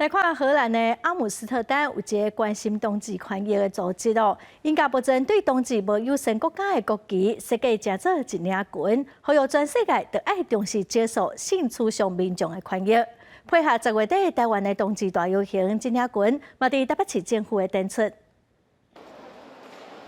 來看荷蘭的阿姆斯特丹有一个關心同志權益的組織哦，𪜶共目前對同志無友善國家的國旗設計成做一領裙，呼籲全世界都愛重視少數性取向民眾的權益。配合10月底台灣的同志大遊行，這領裙嘛佇台北市政府的展出。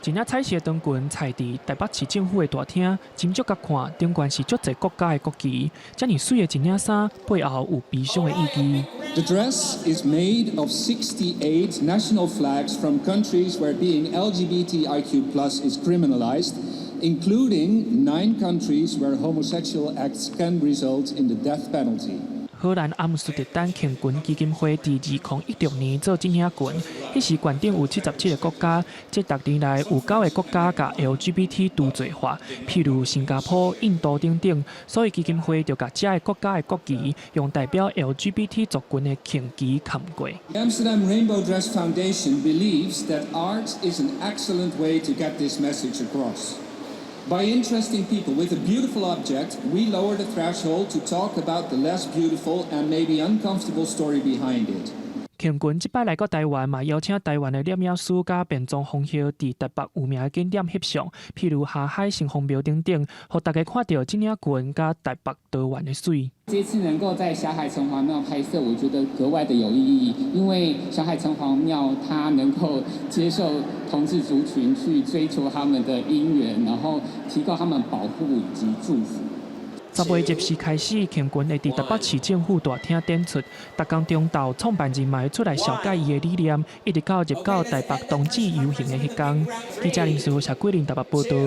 一領彩色長裙踩佇台北市政府的大廳，斟酌共看，頂懸是足濟國家的國旗，遮爾媠的一領衫背後有悲傷的意義。 The dress is made of 68 national flags from countries where being LGBTIQ+ is criminalized, including nine countries where homosexual acts can result in the death penalty. 荷蘭阿姆斯特丹平權基金會佇2016年做這領裙，彼時懸頂有77個國家，這10年來有九个國家共 LGBT 除罪化，譬如新加坡、印度等等，所以基金會就共這个國家的國旗用代表 LGBT 族群的紅旗崁過。 The Amsterdam Rainbow Dress Foundation believes that art is an excellent way to get this message across. By interesting people with a beautiful object, we lower the threshold to talk about the less beautiful and maybe uncomfortable story behind it. 紅裙這擺來到台灣，嘛邀請台灣的攝影師佮變裝皇后佇台北有名的景點翕相，譬如霞海城隍廟等等，予大家看著這領裙佮台北桃園的媠。這次能夠在霞海城隍廟拍攝，我覺得格外的有意義，因為霞海城隍廟它能夠接受同志族群去追求他們的姻緣，然後提供他們保護以及祝福。10月24開始，紅裙會佇台北市政府大廳展出。逐工中晝創辦人嘛會出來紹介伊的理念，一直到入到台北同志遊行的彼工。記者林思豪、謝桂玲台北報導。